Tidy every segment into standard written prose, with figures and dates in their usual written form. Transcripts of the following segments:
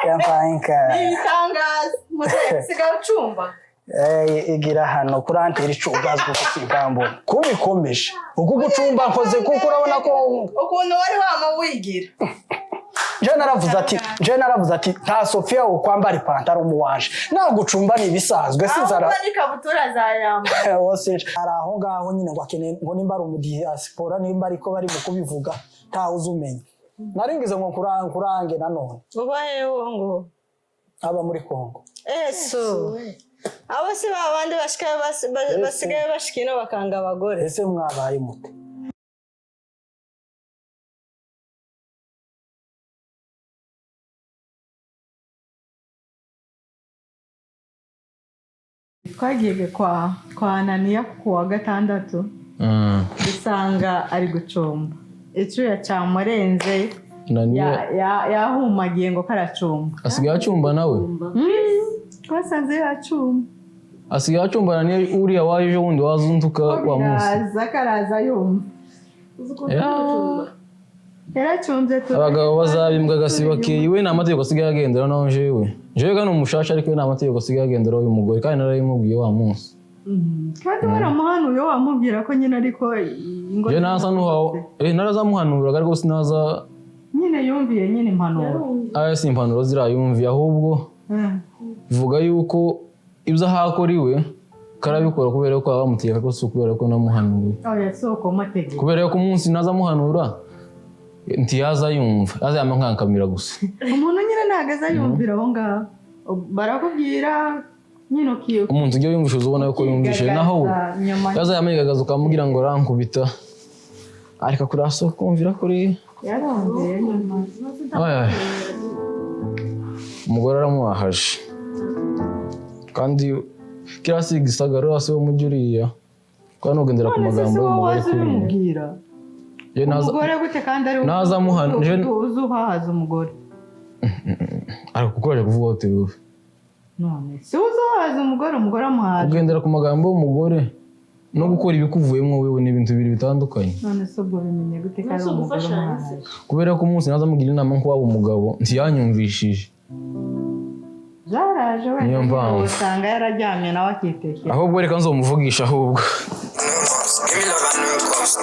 Yampaye. Ibitangaza muzehe, sigaye ucumba. Igira hano kurantera icugazwa kuko sinkambona kubikomeje uku gucumba nkoze, kuko urabona ko ukuntu wari wama wigira. Je naravuze ati nta Sofia wo kwambara ipantaro mu wanje nagucumba ni ibisanzwe sinzara. Ahubwo n'ikabutura zayambara. Wose ari aho ngaho nyine ngo akeneye ngo nimba ari umudiaspora, nimba ariko bari mu kubivuga, ntawe uzumenya. Nari ngize ngo nkurange nanone. Uba hehe uwo ngo? Aba muri Kongo. Eso abo si ba bandi basigaye bashika ino bakanga abagore? Ese mwabaye mute? Twagiye kwa Ananiya ku wa gatandatu, dusanga ari gucumba, icyuya cyamurenze. Ananiya? Yahumagiye ngo karacumba. Asigaye acumba nawe? Twasanze yacumba. Asigaye acumba Ananiya uriya waje ejo bundi wazunduka wa munsi? Karaza karaza yumva. Yaracumbye Abagabo bazabimbwa agasiba kiwe, ni amategeko asigaye agenderaho. Naho jewe gano umushasha, ariko we ni amategeko asigaye agenderaho uyu mugore, kandi narabimubwiye wa munsi. Kandi waramuhanuye, wamubwira ko nyine ariko ingo Jewe nasa nuhawe, narazamuhanuraga ariko sinaza. Nyine yumviye nyine impanuro. Aya si impanuro zirayumviye, ahubwo vuga yuko ibyo ahakora iwe karabikora kubera ko baba bamutegeka, ko si ukubera ko namuhanuye. Oya, si uko mutegeka. Kubera ko umunsi naza muhanura ntiyaza yumva, yaza yama nkankamira gusa. Umuntu nyine ntabwo aza yumvira aho ngaho, barakubwira nyine Umuntu ujya yumvisha uza ubona yuko yumvishe, naho we nyuma. Yaza yamigaragaza ukamubwira ngo rankubita, areka kurasa kumvira kuri. Yarumviye nyuma. Ay, ay. Umugore aramuhahaje kandi kiriya si igisagara, uriya si wo mujyi uriya, kandi nugendera ku None se magambo si wowe y'umugore waza kuri ubimubwira? Njye Umugore gute kandi ari wowe naza uzi uhahaza umugore? Ariko kuko waje kuvuga uti wowe None si uzi uhahaza umugore, umugore amuhaza. Kugendera ku magambo y'umugore no gukora ibikuvuyemo wewe ni ibintu bibiri bitandukanye. None se ubwo bimenye gute ko ari None se umugore ugufashanya se? umuhahaje? Kubera ko umunsi naza amugira inama ko waba umugabo ntiyanyumvishije. Zaraje wenda. Niyo Nyine mpamvu. usanga yararyamye nawe akitekera. Ahubwo reka nzomuvugisha ahubwo. Give me love and no cost.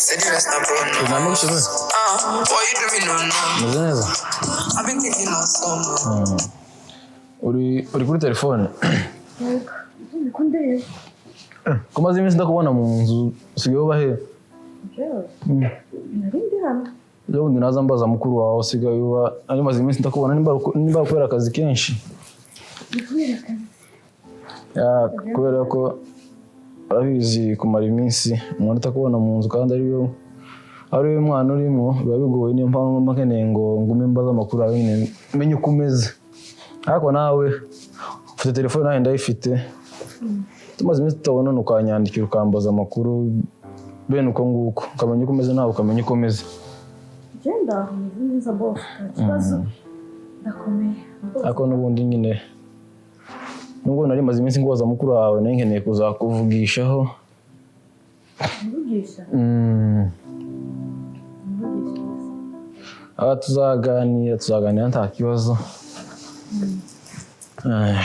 Say the rest na bonus. Namugushize. Ah, boy, you do me no no. Meze neza. I've been thinking of someone. Uri kuri telefone? Niko ndeba. Ko maze iminsi ndakubona mu nzu, usigaye uba he? Jewe nari ndi hano. Ejo bundi naza mbaza mukuru wawe usigaye uba, ari maze iminsi ndakubona, nimba ari kubera akazi kenshi. Ni kubera akazi. Ya, kubera ko urabizi kumara iminsi umuntu atakubona mu nzu kandi ariwe mwana urimo biba bigoye. Niyo mpamvu mba nkeneye ngo ngume mbaze amakuru yawe nyine menye uko umeze. Ariko nawe ufite telefone, nanjye ndayifite, tumaze iminsi tutabonana, ukanyandikira ukambaza amakuru bene uko nguko, ukamenya uko umeze, nawe ukamenya uko umeze. Genda meze neza boss, nta kibazo, ndakomeye. Ariko n'ubundi nyine nubwo nari maze iminsi ngubaza mukuru wawe, nari nkeneye kuzakuvugishaho. Mvugisha? Mvugisha. Aha tuzaganira nta kibazo.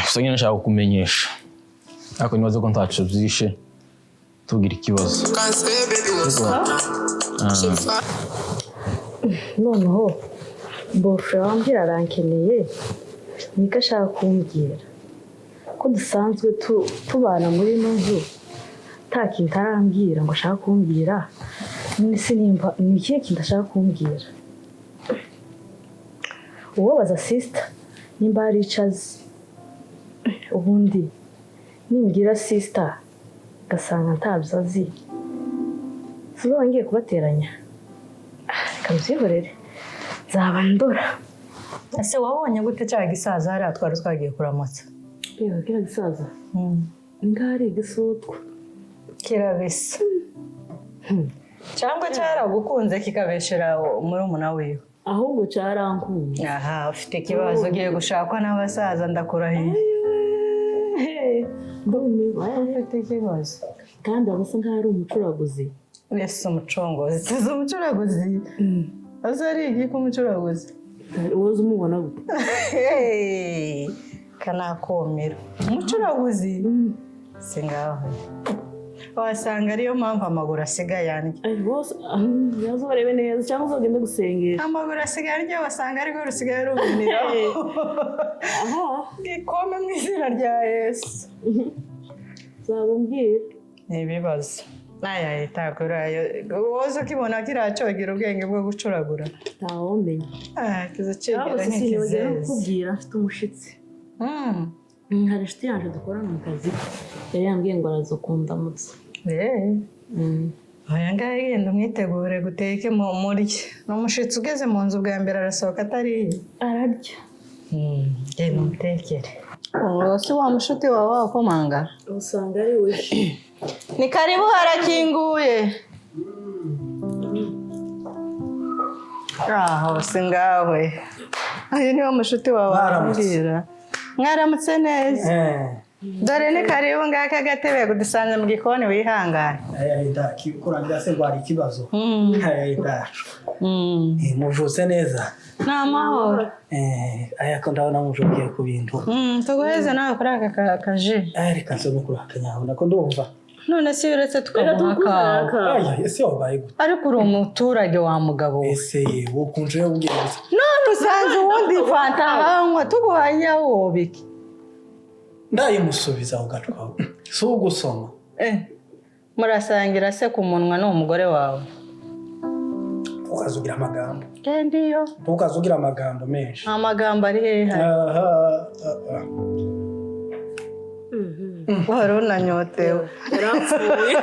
Gusa nyine nshaka kukumenyesha, ariko nibaze ko ntaco byishe tugira ikibazo. Can't say, baby, what's up? She fine. Noneho beau-frère wambwira arankeneye, niko ashaka kumbwira ko dusanzwe tubana muri ino nzu, nta kintu arambwira ngo ashaka kumbwira. None se nimba ni ikihe kintu ashaka kumbwira? Uwobaza sister nimba hari icyo azi. Ubundi nimbwira sister ngasanga ntabyo azi, sinzaba ngiye kubateranya. Reka mbyihorere, nzaba ndora. Ese wabonye gute cya gisaza hariya twari twagiye kuramutsa? Reba kiriya gisaza, ni nk'aho ari igisutwa. Kirabisa cyangwa cyaragukunze kikabeshera murumuna wiwe? Ahubwo cyarankunze. Aha ufite ikibazo, ugiye gushakwa n'abasaza, ndakurahiye. Ndumiwe. Ufite ikibazo. Kandi aba asa nk'aho ari umucuraguzi. Ese umucongozi, si umucuraguzi, ese ari igiko umucuraguzi? Wowe umubona gute? Hey, kanakumira umucuraguzi si ngaho, wasanga ariyo mpamvu amaguru asigaye andya. Ay, bose yazo barebe neza cyangwa uzagende gusengera. Amaguru asigaye andya, wasanga ariko rusigaye ruboneraho. Aha. Gikome mu izina rya Yesu. Nzababwira. Ni ibibazo naya itagura wowe ukibona kiriya cyogira ubwenge bwo gucuragura. Ntawumenya. Ah, kiza Ahubwo cegera se sinibagera nk'ikizezi. kukubwira, mfite umushitsi. Hari inshuti yanjye dukorana mu kazi, yari yambwiye ngo araza kundamutsa. Aya ngaya, genda umwitegure guteke mu murye. Ni umushitsi ugeze mu nzu bwa mbere, arasohoka atariye? Ararya. Genda umutekere. Uwo si wa mushuti wawe wakomanga? Usanga ari we. Ni karibu, harakinguye. Aho si ngawe, ayo niwo mushuti wawe? Mwaramutse. Arambwira mwaramutse neza. Dore ni karibu, ngaka agatebe, kudusanze mu gikoni, wihangane. Kurangira se ngo hari ikibazo? Dacu, mujutse neza? Ni amahoro. Aya ko ndabona mujukiye ku bintu. Tuguheze nawe kuri aka kaji. Reka nsome kuri aka nyabona ko ndumva. None se uretse tukaguha akawe? Aya, ese wabaye gute? Ariko uri umuturage wa mugabo we. Ese yewe ukunje ubwira gusa. None usanze uwundi fanta hanywa, tuguhaye iyawe wobike? Ndayimusubiza aho gacwawe, si ugusoma. Murasangira se ku munwa ni umugore wawe? Ntukazugira amagambo. Genda iyo. Ntukazugira amagambo menshi. Amagambo ari hehe? Aha, aha. Wari unanyotewe. Yarapfuye.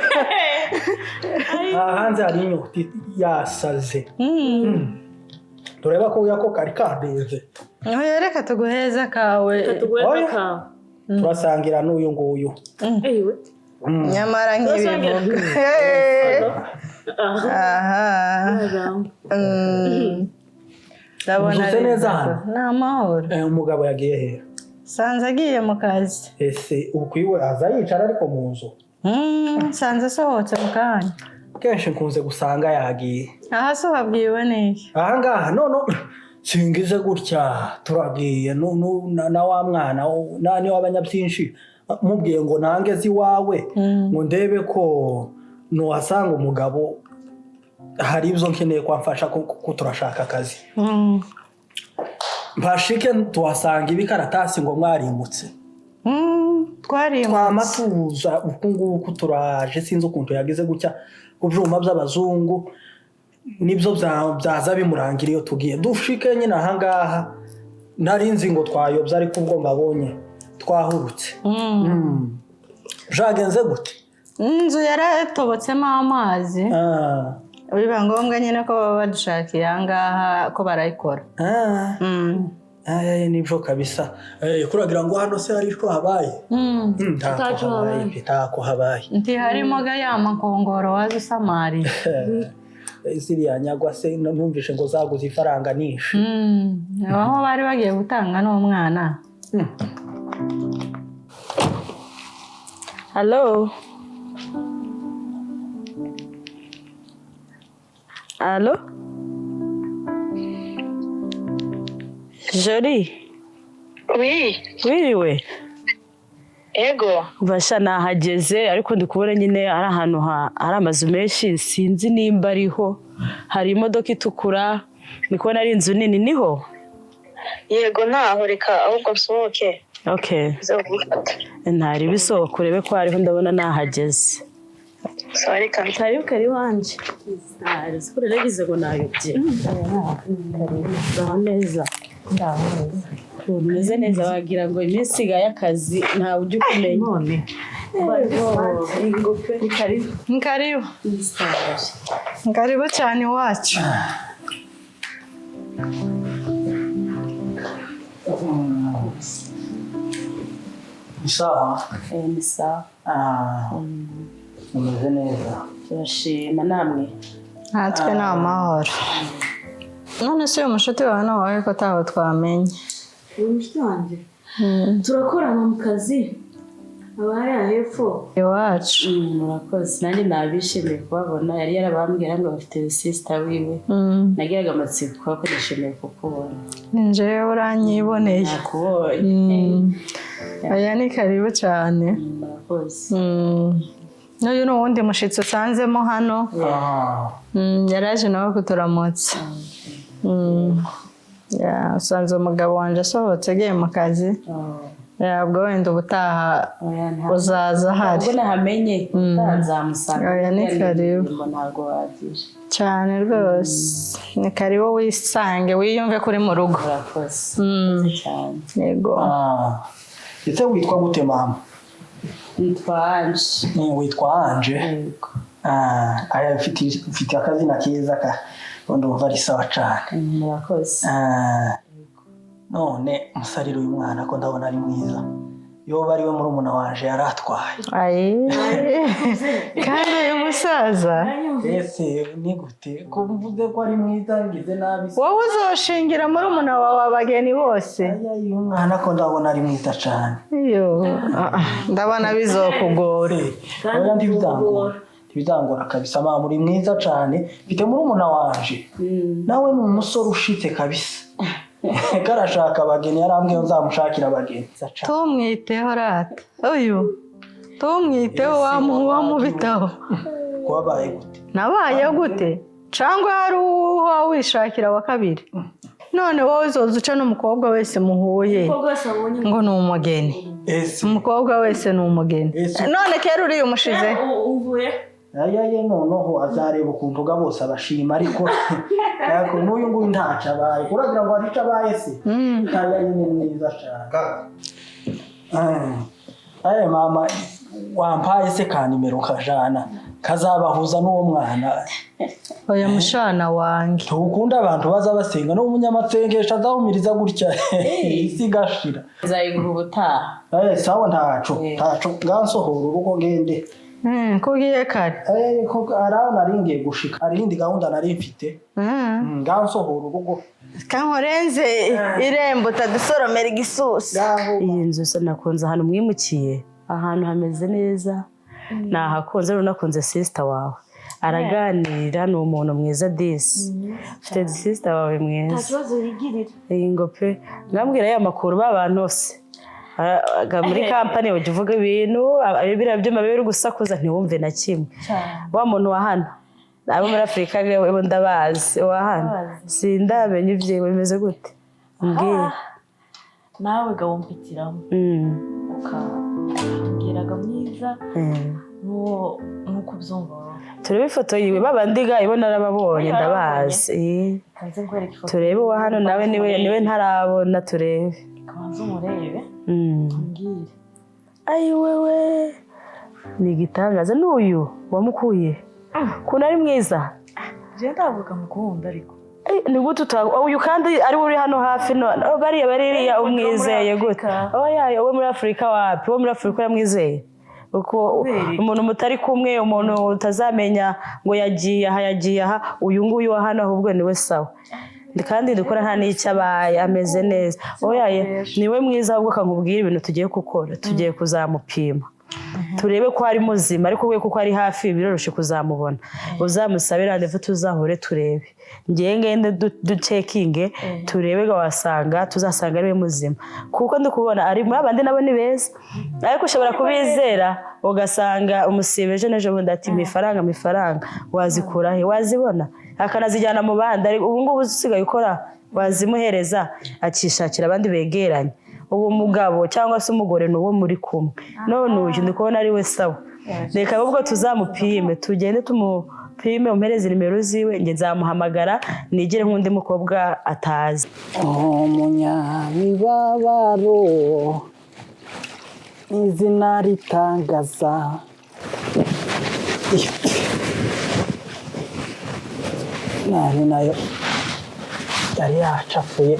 Aha hanze hari inyota yasaze. Tureba ko yako kari kadenze. Oya, reka tuguheze akawe. Tuguhe Oya. akawe. Turasangira n'uyu nguyu. Ewe. Nyamara Turasangira. nkibivuga. Aha. Ndabona Muzutse ari neza hano? Ni amahoro. Umugabo yagiye hehe? Sanze agiye mu kazi. Ese ukwiwe aza yicara ariko mu nzu? Sanze asohotse mu kanya. Kenshi nkunze gusanga yagiye. Aha se uhabwiwe n'iki? Aha ngaha none singize gutya, turagiye na wa mwana niwe abanyabyinshi mubwiye ngo nange zi iwawe ngo ndebe ko nuhasanga umugabo, hari ibyo nkeneye kwamfasha kuko turashaka akazi. Mpashike tuhasanga ibikaratasi ngo mwarimutse. Twarimutse. Twama tuza uku nguku turaje, sinzi ukuntu yagize gutya ku byuma by'abazungu nibyo byaza bimurangira iyo tugiye dushike nyine ahangaha. Nari nzi ngo twayobye, ariko ubwo mbabonye twahurutse. Jagenze gute? Inzu yaratobotsemo amazi, biba ngombwa nyine ko baba badushakiye ahangaha ko barayikora. Nibyo kabisa. Kuragira ngo hano se hari icyo habaye? Ntako Ntacyo habaye habaye. pe, ntako habaye. Ntiharimo ga ya makongoro waza usamariye. Ziriya nyagwa se numvishe ngo zaguze ifaranga nyinshi. Aho bari bagiye gutanga n'umwana. Hello. Allo? Jolie, Oui, wiriwe? Ego. Basha, nahageze ariko ndi kubona nyine ari ahantu hari amazu menshi, sinzi nimba ariho. Hari imodoka itukura, ndi kubona ari inzu nini, niho? Yego, ntaho, reka ahubwo nsohoke. Okay. Nze kugufata. Ntari bisohoka urebe ko hariho, ndabona nahageze. Sawa, reka. Karibu karibu wanje. Ntari sikure nagize ngo nayobye. Uraho neza? Umeze neza, wagira ngo iminsi igaye akazi ntawe ujya ukumenya. None. Ni karibu. Ni karibu. Ni karibu cyane iwacu. Ni sawa? Ni sawa. Umeze neza? Turashima, namwe? Natwe ni amahoro. None se uyu mushuti wawe ni uwawe ko ataho twamenye? Uyu mushuti wanjye turakorana mu kazi. Aba hariya hepfo. Iwacu. Murakoze, nanjye nabishimiye kubabona. Yari yarabambwira ngo bafite sister wiwe. Nagiraga amatsiko, ariko nishimiye kukubona. Ni njyewe, uranyiboneye. Nakubonye. Aya ni karibu cyane. Murakoze. N'uyu ni uwundi mushyitsi usanzemo hano. Yaraje nawe kuturamutsa. Yeah, usanze umugabo wanjye asohotse agiye mu kazi. Yeah, ubwo wenda ubutaha uzaza ahari. Ubwo nahamenye, nzamusanga. Oya, ni karibu. Ntabwo wahagije. Cyane rwose, ni karibu, wisange, wiyumve ko uri mu rugo. Murakoze cyane. Yego. Ese witwa gute, mama? Nitwa Anje. Witwa Anje? Ah, aya mfite akazina keza ka ndumva ari sawa cane. Murakoze. Ah, none musarire uyu mwana ko ndabona ari mwiza, yoba ari we murumuna wanje yari atwaye. Ayi, kandi uyu musaza. Ese ni gute ko mvuze ko ari mwiza, ngize nabi se? Wowe uzoshingira murumuna wawe abageni bose? Uyu mwana ko ndabona ari mwiza cane. Iyo, ah, ah, ndabona bizokugora. Oya, ntibizangora, ntibizangora kabisa. Mama, uri mwiza cane. Mfite murumuna wanje nawe ni umusore ushitse kabisa, karashaka abageni, yarambwiye ngo nzamushakira abageni. Tumwiteho rata, uyu tumwiteho, wamubitaho. Wabaye gute? Nabaye gute? Cyangwa hari uwo wishakira wa kabiri? None wowe uzoza uca n'umukobwa wese muhuye Umukobwa wese abonye ngo ni umugeni? Umukobwa wese ni umugeni? None kera uriya umushize. Uvuye. Ayaye, noneho azareba ukuntu ga bose abashima, ariko n'uyu nguyu ntacyo abaye. Uragira ngo hari icyo abaye se? Ayaye, ni mwiza cyane. Aye mama, wampaye se ka nimero kajana kazabahuza n'uwo mwana? Oya, mushana wange. Ntukunda abantu baza basenga, no umunyamasengesho azahumiriza gutya isi igashira. Nzayiguha ubutaha. Eh, sawa, ntaco ntaco, ngansohora urugo ngende. Ko ugiye kare? Eh, ko araho nari ngiye gushika, hari iyindi gahunda nari mfite. Ngansohora urugo. Kankorenze irembo utadusoromera igisusa. Iyi nzu se nakunze ahantu mwimukiye, ahantu hameze neza, nahakunze. Rero nakunze sister wawe, araganira, ni umuntu mwiza disi. Ufite sister wawe Nta mwiza. kibazo yigirira. Iyi ngo pe ngambwira ya makuru ba bantu bose muri kampani ujya uvuga ibintu, biriya byuma biri gusakuza ntiwumve na kimwe. Wa muntu wa hano, abo muri Afurika bo ndabazi, uwa hano sindamenya ibyiwe bimeze gute, mbwira. Nawe gawumpitiramo, ukambwiraga mwiza n'uwo nuko ubyumva wowe. Turebe ifoto yiwe, babandi ga ibo narababonye, ndabazi. Kanze nkwereke ifoto. Turebe uwa hano nawe, niwe ntarabona, turebe. Kabanza umurebe, umbwire. Ayi wewe, ni igitangaza, n'uyu wamukuye ukuntu ari mwiza. Njyewe ntabwo kamukunda ariko. Ni gute uyu kandi ari we uri hano hafi? No bariya bariya umwizeye gute? Oya, uwo muri Afurika wapi? Uwo muri Afurika uramwizeye? Uko umuntu mutari kumwe, umuntu utazamenya ngo yagiye aha, yagiye aha, uyu nguyu wa hano ahubwo niwe sawa, kandi dukora nta n'icyo abaye, ameze neza. Oya, niwe mwiza. Ahubwo kankubwira ibintu tugiye gukora: tugiye kuzamupima turebe ko ari muzima, ariko we kuko ari hafi biroroshye kuzamubona. Uzamusabe rendez-vous, tuzahure turebe, ngewe ngende ducekinge turebe ngo wasanga tuzasanga ari we muzima, kuko ndi kubona ari muri abandi nabo ni beza, ariko ushobora kubizera ugasanga umusibe ejo n'ejo bundi ati imifaranga, imifaranga wazikura he? Wazibona akanazijyana mu bandi. Ariko ubu ngubu usigaye ukora, wazimuhereza akishakira abandi begeranye. Uwo mugabo cyangwa se umugore ni uwo muri kumwe. None uyu ndi kubona ari we sawa. Reka ahubwo tuzamupime, tugende tumupime, umuhereze nimero ziwe, njye nzamuhamagara nigire nk'undi mukobwa atazi. Umunyamibabaro izina ritangaza. Nari nayo yari yacafuye.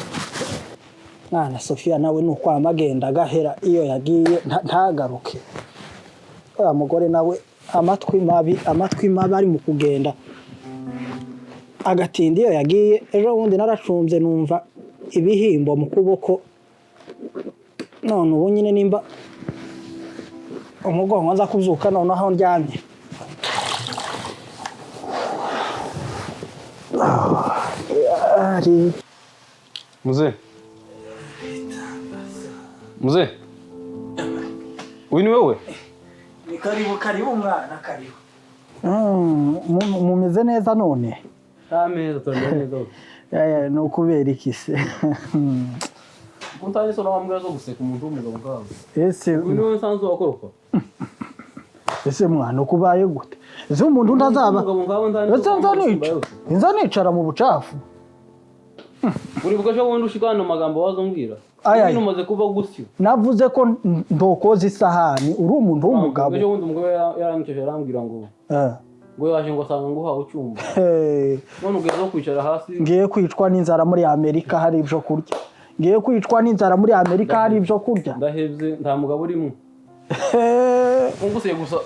Mwana Sofiya nawe ni ukwama agenda agahera iyo yagiye ntagaruke. Uriya mugore nawe amatwi mabi, amatwi mabi, ari mu kugenda agatinda iyo yagiye. Ejo bundi naracumbye numva ibihimbo mu kuboko, none ubu nyine nimba Umugongo nza kuzuka noneho ndyamye. Ari Muze. Muze. Uyu ni wewe? Ni karibu karibu mwana, karibu. Mumeze neza none? Ameza turameze neza. Ni ukubera iki se? Kuntaje sona wambwira zo guseka umuntu w'umugabo nkawe. Ese uyu ni wowe nsanzwe wakoropa? Ese mwana ukubaye gute? Ese umuntu ntazaba? Ese nza nicara mu bucafu? Uribuka ejo bundi ushika hano amagambo wazombwira? Aya. Umaze kuva gutyo. Navuze ko ndokoza isahani, uri umuntu w'umugabo. Ejo bundi umugabo yaranyicaje arambwira ngo ngo yaje ngo asanga nguhawe ucyumba. None ugeze kwicara hasi. Ngiye kwicwa n'inzara muri Amerika hari ibyo kurya. Ngiye kwicwa n'inzara muri Amerika hari ibyo kurya. Ndahebye nta mugabo urimo. Ungusiye gusa.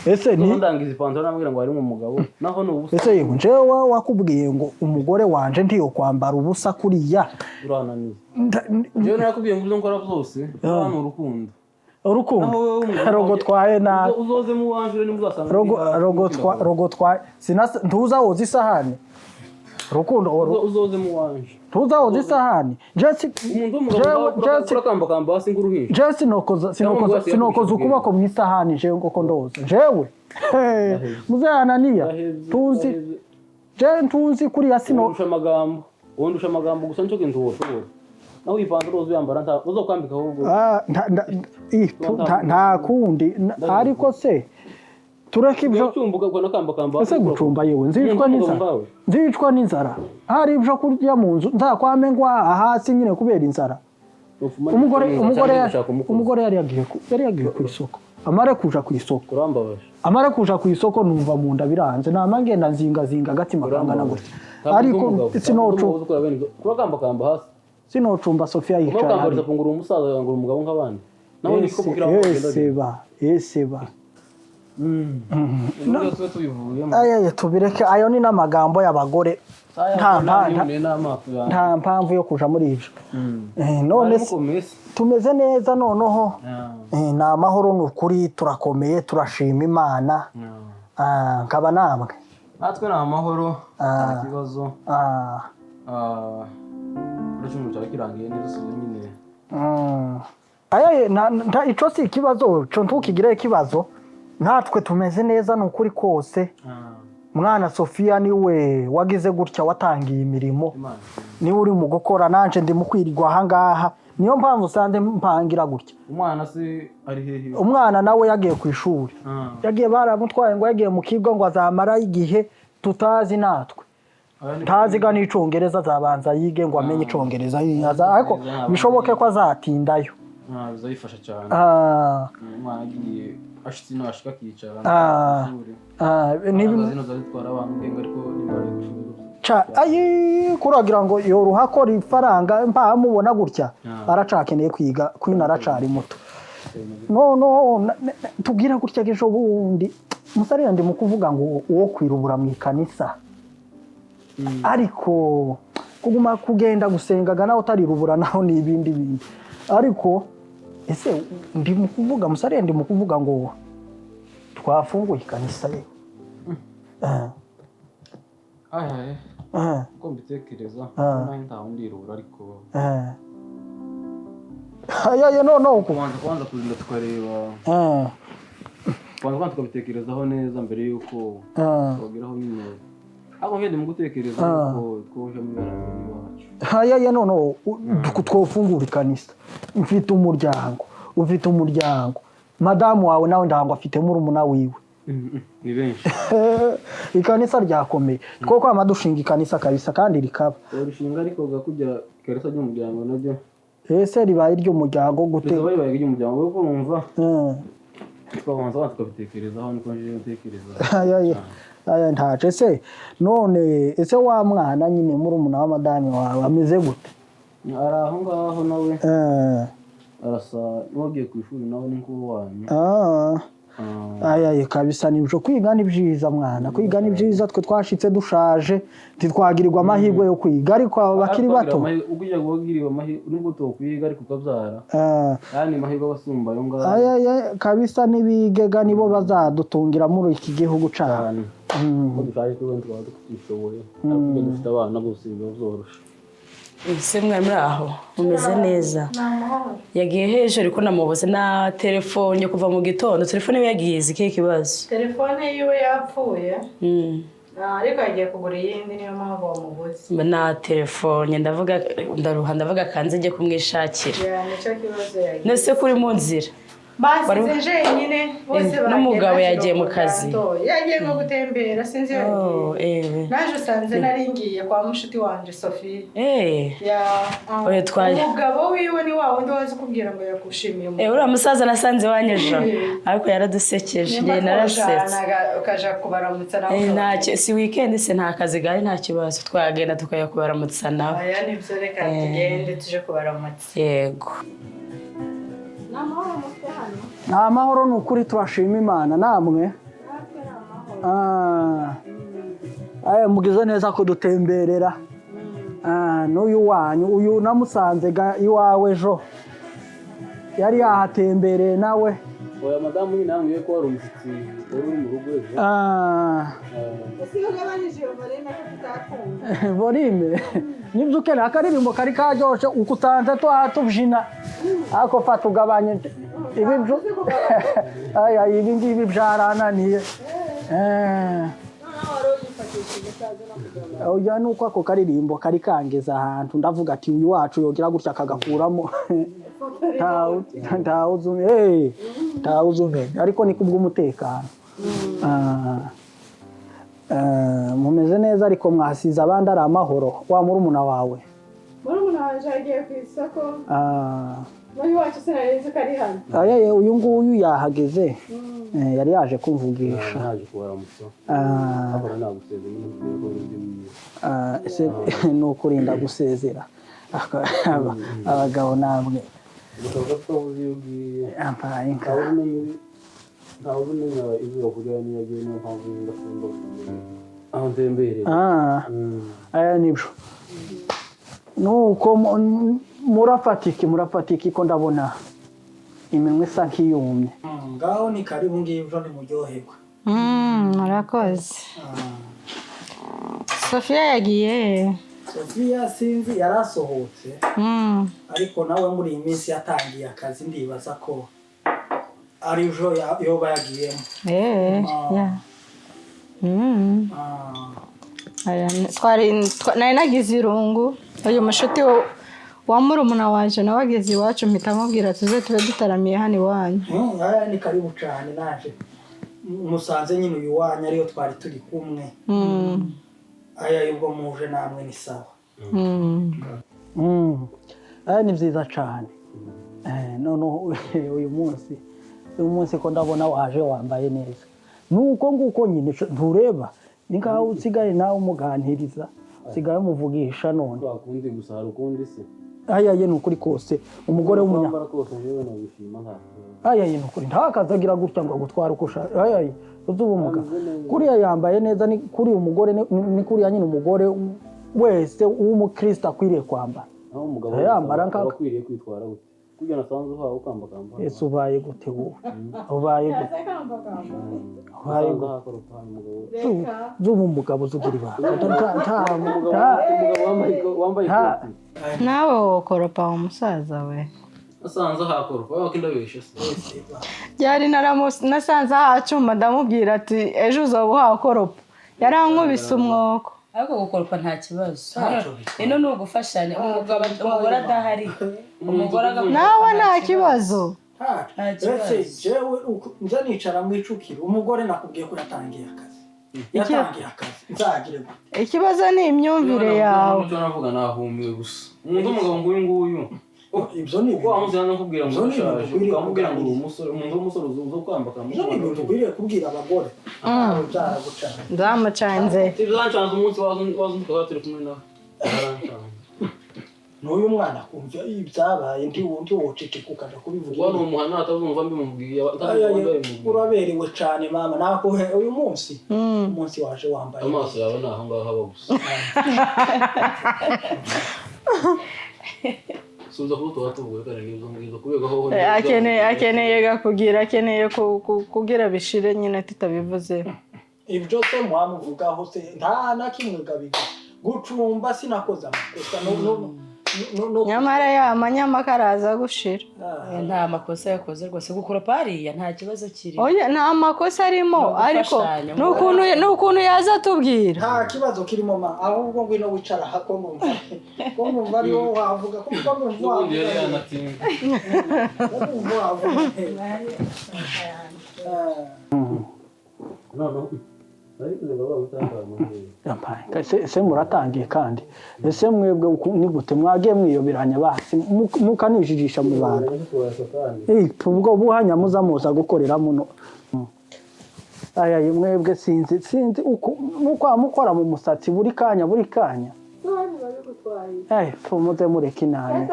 Ese ni ndangiza ipantaro nambwira ngo harimo umugabo naho ni ubusa. Ese yego njewe wakubwiye ngo umugore wanje ntiyo kwambara ubusa kuriya. Urananiza. Njewe narakubwiye ngo ibyo nkora byose hano urukundo. Urukundo. Rogo twaye na uzoze mu wanje ni muzasanga. Rogo twaye sinasa ntuza woza isahani. Rukundo uzoze mu wanje. Ntuza woza isahani. Jesse umuntu w'umugabo urakambakamba hasi nguruhinja. Jesse sinokoza ukuboko mu isahani jewe ngoko ndoza. Jewe Muze Ananiya tuzi je ntuzi kuriya sino urusha amagambo. Ubundi usha amagambo gusa nicyo kintu woshobora. Naho ipantaro uzuyambara nta uzokwambika ahubwo. Nta kundi ariko se tureke ibyo cyumbuka ubwo nakambakamba. Ese gucumba yewe nzicwa n'inzara. Nzicwa n'inzara. Hari ibyo kurya mu nzu nzakwame ngwa hasi nyine kubera inzara. Umugore yari yagiye ku isoko. Amare kuja ku isoko. Urambabaje. Amare kuja ku isoko numva mu nda biranze. Nama ngenda nzinga zinga agatima kangana gutya. Ariko sinocu kurakambakamba hasi. Sinocumba Sofia yicaye. Urakambariza kungura umusaza ngura umugabo nk'abandi. Naho niko kugira ngo Ese ba. Aya tubireke ayo ni n'amagambo y'abagore. Nta mpamvu yo kuja muri ibyo. None tumeze neza noneho. Ni amahoro ni ukuri turakomeye turashima Imana. Nkaba namwe. Natwe ni amahoro nta kibazo. Aya ico si ikibazo cyo ntukigire ikibazo. Natwe tumeze neza ni ukuri kose. Mwana Sofia niwe wagize gutya watangiye imirimo. Niwe uri mu gukora nanje ndi mu kwirirwa aha ngaha. Niyo mpamvu usanze mpangira gutya. Umwana se ari hehe? Umwana nawe yagiye ku ishuri. Yagiye baramutwaye ngo yagiye mu kigo ngo azamara igihe tutazi natwe. Ntaziga n'icongereza azabanza yige ngo amenye icongereza ariko bishoboke ko azatindayo. Bizayifasha cyane. Umwana agiye ashitsi nashika akicara. Ayi kuragira ngo yoruha akora ifaranga mpamubona gutya aracakeneye kwiga kwina aracari muto. No tubwira gutya ejo bundi musare ndi mu kuvuga ngo uwo kwirubura mu ikanisa. Ariko kuguma kugenda gusengaga naho utarirubura naho ni ibindi bindi. Ariko ese ndi mu kuvuga musare ndi mu kuvuga ngo twafunguye ikanisa ye. Uko mbitekereza naho nta ndirubura ariko Aya no kubanza kurinda tukareba. Kubanza tukabitekerezaho neza mbere yuko twageraho nyine. Ako ngende mu gutekereza ko twoje mu barabara iwacu. Aya no twofungura ikanisa. Mfite umuryango, ufite umuryango. Madamu wawe nawe ndango afite murumuna wiwe. Ni benshi. Ikanisa ryakomeye. Twoko amadushinga ikanisa kabisa kandi rikaba. Urushinga ariko gakujya ikanisa ry'umuryango nabyo. Ese ribaye ry'umuryango gute? Ribaye ry'umuryango kuko urumva. Twabanza tukabitekerezaho niko nje ntekereza. Aya ntace ese none ese wa mwana nyine murumuna wa madame wawe ameze gute? Ari aho ngaho nawe. Arasa n'uwagiye ku ishuri nawe ni nk'uwo wanyu. Ayaye kabisa, nibyo, kwiga ni byiza mwana, kwiga ni byiza. Twe twashitse dushaje, ntitwagirirwa amahirwe yo kwiga, ariko aba bakiri bato. Ugiye wagiriwe amahirwe nubwo tokwiga ariko ukabyara, yani amahirwe abasumba ayo ngayo. Ayaye kabisa, n'ibigega nibo bazadutungira muri iki gihugu cyacu. Cyane ko dushaje twebwe tukaba tutishoboye, ariko iyo dufite abana bose biba byoroshe. Ese mwari muri aho mumeze neza? Yagiye hejuru ariko namubuze na telefone kuva mu gitondo. Telefone ye yagiye izi ikihe kibazo? Telefone yiwe yapfuye. Ariko yagiye kugura iyindi, niyo mpamvu wamubuze. Na telefone ndavuga ndaruha, ndavuga kanze njye kumwishakira. Yeah, nicyo kibazo yagize. Nese kuri mu nzira? Basize jenyine bose. Bagiye. N'umugabo Naje yagiye mu ngo kazi. kuganto. Yagiye nko gutembera, sinzi iyo Oh, yagiye. eh. Naje usanze nari ngiye kwa mushuti wanje Sophie. Ya, ah, Oya, umugabo wiwe ni wa wundi waza ukubwira ngo yakushimiye umugabo. Uriya musaza nasanze iwanyu ejo, ariko yaradusekeje. Nimba Njye narasetse. twojanaga ukaja kubaramutsa nawe ukabona. Si weekend se, nta kazi gahari, nta kibazo, twagenda tukajya kubaramutsa nawe. Oya, nibyo, reka tugende tuje kubaramutsa. Yego. Ni amahoro mufite hano? Ni amahoro, ni ukuri turashima Imana, namwe? Ah. Aya, mugize neza kudutemberera. Ah, n'uyu wanyu uyu namusanze ga iwawe ejo, yari yahatembereye nawe. Oya, madamu nyine yambwiye ko wari umushyitsi wari uri mu rugo ejo. Ah, Ese iyo ugabanyije iyo volume ko tutakumva? Volume nibyo ukeneye. Akaririmbo kari karyoshe uko usanze tubyina, ariko fata ugabanye ibi byo. Aya, ibi ngibi byarananiye. Eh. Noneho wari uyifatishije utazi no kugabanya. Oya, nuko ako karirimbo kari kangeza ahantu, ndavuga ati uyu wacu yogira gutya akagakuramo, ntawe uzumenya, ariko ni kubw'umutekano. Ah, mumeze neza ariko, mwasize abandi ari amahoro, wa murumuna wawe? Murumuna wanje yagiye ku isoko. Ah, N'uyu wacu sinari nzi ko ari hano. Aya, uyu nguyu yahageze. Yari yaje kumvugisha. Naje kubaramutsa. Ah, Ariko nagusezeye nyine kubera ko ndi wiwe. Ah, ese ni ukurinda gusezera? Abagabo namwe. Gusa ko uzi iyo ugiye. Ampaye inka. Ntawe umenya izuba kurya niyo agiye, niyo mpamvu ndakunda aho ntembereye. Ah, aya nibyo, nuko murafatiki ko ndabona iminwa isa nk'iyumye. Ngaho ni karibu, ngibyo, nimuryoherwe. Murakoze. Sofiya yagiye he? Sofiya sinzi, yarasohotse, ariko nawe muri iyi minsi yatangiye akazi, ndibaza ko ari ejo yoba yagiyemo. Ya. Ah, Aya, nari nagize irungu. Uyu mushuti wa murumuna wanje nawe ageze iwacu, mpita amubwira tuze tube dutaramiye hano iwanyu. Aya ni karibu cyane, naje musanze nyine uyu wanyu ariyo twari turi kumwe. Aya, ubwo muje namwe ni sawa. Aya ni byiza cyane. Noneho uyu munsi ko ndabona waje wambaye neza, nuko nguko nyine ntureba ni nkaho usigaye nawe umuganiriza, usigaye umuvugisha none. Twakundi gusa, hari ukundi se? Aya ye, ni ukuri kose, umugore w'umunya Kwambara kose njyewe nabishima nta Aya ye, ni ukuri, ntakazagira gutya ngo agutware uko ushaka. Aya ye, uzi ubumuga kuriya yambaye neza, ni kuri umugore, ni kuriya nyine umugore wese w'umukristo akwiriye kwambara. Naho umugabo Yambara aba akwiriye kwitwara gute kugira nasanze uhawe ukambakamba? Ese ubaye gute wowe? Ubaye gute? Ubaye usanze gute? ahakoropa umugabo. Zuba umugabo uzugira ibanga. Umugabo wambaye ikoti. Nawe wokoropa wa musaza we. Asanze ahakoropa waba kindabesha se? Byari nasanze ahacuma, ndamubwira ati ejo uzaba uhakoropa, yarankubise umwoko. Ariko gukoropa nta kibazo, ino ni ugufashanya. Umugabo, umugore adahari, umugore agakoropa. Nawe nta kibazo. Nta kibazo. Ese jewe nza nicara mu icukiro, umugore nakubwiye ko yatangiye akazi, yatangiye akazi, nzagire gute? Ikibazo ni imyumvire yawe. Icyo navuga, nahumiwe gusa umuntu w'umugabo nguyu nguyu. Ibyo ni Uko wamuze hano kubwira ngo Ibyo ni ibintu urashaje, ukwiriye ukamubwira ngo uri kuganiriza. umusore, umuntu w'umusore uza kwambaka. Ibyo ni ibintu ukwiriye kubwira abagore, ntawe byaragucana. Nzamucanze. Ibyancanze umunsi waza waza tukaba turi kumwe nawe, byarancanze. N'uyu mwana akumva ibyabaye, ntiwoceceka ukaja kubivuga. Ubwo ni umuhana atazumva mbimubwiye. Ay, ay, Atazumva mbimubwiye. Uraberewe cyane mama, nakuhe uyu munsi, umunsi waje wambaye. Amaso yawe ni aho ngaho aba gusa. Subiza kuba tuba tuvuga kandi n'ibyo ngibyo kubera aho. Akeneye kugira bishire nyine tutabivuze. Ibyo se mwamuvugaho se? Nta na kimwe gabiga gucumba, sinakoze amakosa no. Nyamara ya manyamaka araza gushira. Nta makosa yakoze rwose, gukoropa hariya nta kibazo kirimo. Oya, nta makosa arimo. Ni ariko ugufashanya. Ni ukuntu yaza atubwira. Nta kibazo kirimo ma, ahubwo ngwino wicara aha, ko numva ari wowe wavuga, ko numva N'ubundi yari wavuga. yanatinze. Ko numva wavuga. Noneho ariko ngo bagutanga. Se muratangiye kandi, ese mwebwe ni gute mwagiye mwiyoberanya basi mukanijijisha mu bantu? Ubwo buhanya muza muza gukorera muno. Aya mwebwe sinzi uko nuko mukora mu musatsi buri kanya buri kanya. Muze mureke inane.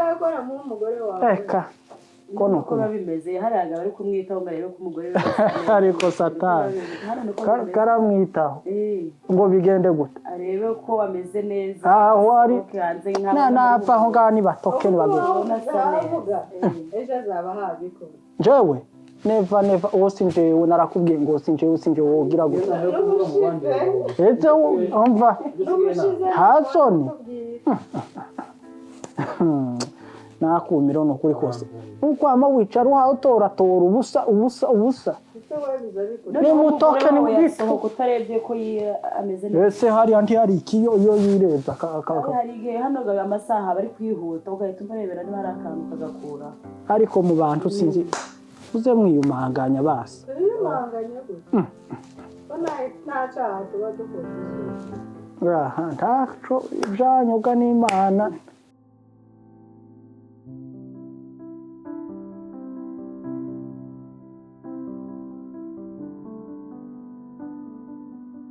Eka ko Nuko nuko biba bimeze hariya, bari kumwitaho ngo arebe ko umugore we asa neza. Ariko Satani Hano niko bimeze. Karamwitaho ngo bigende gute? Arebe ko ameze neza. Aho ari Asohoke hanze na napfa aho ngaho nibatoke nibagende. Asa neza. Ejo azaba habikora. Jewe neva neva, uwo si njyewe, narakubwiye ngo si njyewe, si njyewe. Wogira gute? Ese umva, nta soni nakumiro, ni ukuri kose nukwama wicara uhawe utoratora ubusa ubusa ubusa. Nimutoke. Umugore wawe ni yasohoka utarebye ko ameze neza? Ese hariya ntihari ikiyo iyo yirebye Hari igihe hano amasaha bari kwihuta, ugahita umurebera niba hari akantu kagakura. Ariko mu bantu sinzi, uze mwiyumanganya basi. Twiyumanganye gute ko nta cyaha tuba dukoze? Aha ntaco ibyanyuga n'Imana.